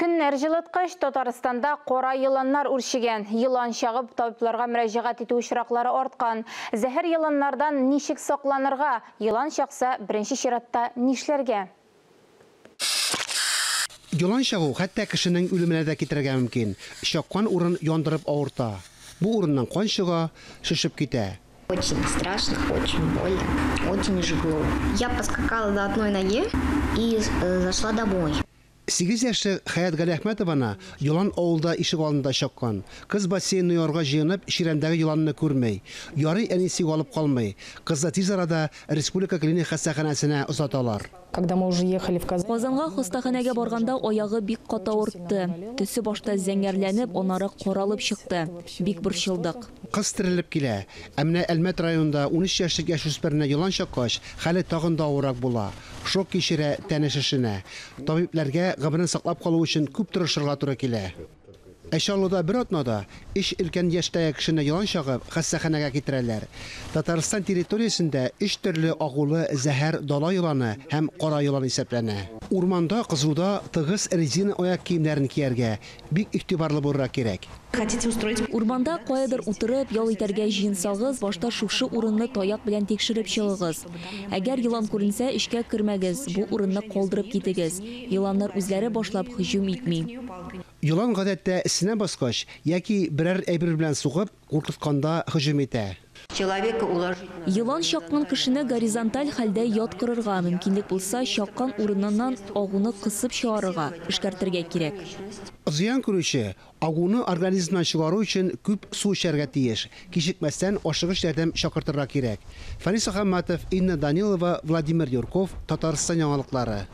Көннәр җылыткач, Татарстанда кара еланнар үрчегән. Елан чагып, табибларга мөрәҗәгать итү очраклары арткан. Зәһәр еланнардан ничек сакланырга? Елан чакса, беренче чиратта нишләргә? Елан чагу хәтта кешенең үлеменә дә китерергә мөмкин. Чаккан урын яндырып авырта. Бу урыннан кан чыга, шешеп китә. Очень страшно, очень больно, очень жгло. Я поскакала на одной ноге и зашла домой. 8 яшьлек Хәят Галиәхмәтованы елан авылда ишек алдында чаккан. Кыз бассейнны ярга җыенып, чирәмдәге еланны күрми. Ярый әнисе югалып калмый. Кызны тиз арада Республика клиник хастаханәсенә озаталар. Когда мы уже ехали в Казань. Казанга хастаханәгә барганда аягы бик каты авыртты. Төсе башта зәңгәрләнеп, аннары каралып чыкты. Бик борчылдык. Кыз терелеп килә. Ә менә Әлмәт районында 13 яшьлек яшүсмерне елан чаккач, хәле тагын да авыррак була. Шок кичерә, тәне шешенә. Табибләргә гомерен саклап калу өчен күп тырышырга туры килә. Ә Чаллыда бер атнада өч өлкән яшьтәге кешене елан чагып, хастаханәгә китерәләр. Татарстан территориясендә өч төрле агулы зәһәр дала еланы һәм кара елан исәпләнә. Урманда кызуда тыгыз резина аяк киемнәрен кияргә, бик игътибарлы булырга кирәк. Хотите устроить Урманда каядыр утырып, ял итәргә җыенсагыз, башта шушы урынны таяк белән тикшереп чыгыгыз. Әгәр елан күренсә, эчкә кермәгез, бу урынны калдырып китегез. Еланнар үзләре башлап һөҗүм итми. Елан гадәттә өстенә баскач яки берәр әйбер белән сугып, куркытканда һөҗүм итә. Человека уложить надо. Елан чаккан кешене горизонталь хәлдә яткырырга, мөмкинлек булса, чаккан урыныннан агуны кысып чыгарырга, эшкәртергә кирәк. Зыян күрүче агуны организмнан чыгару өчен күп су эчәргә тиеш. Кичекмәстән ашыгыч ярдәм чакыртырга кирәк. Фәнис Әхмәтов, Инна Данилова, Владимир Юрков, Татарстан яңалыклары.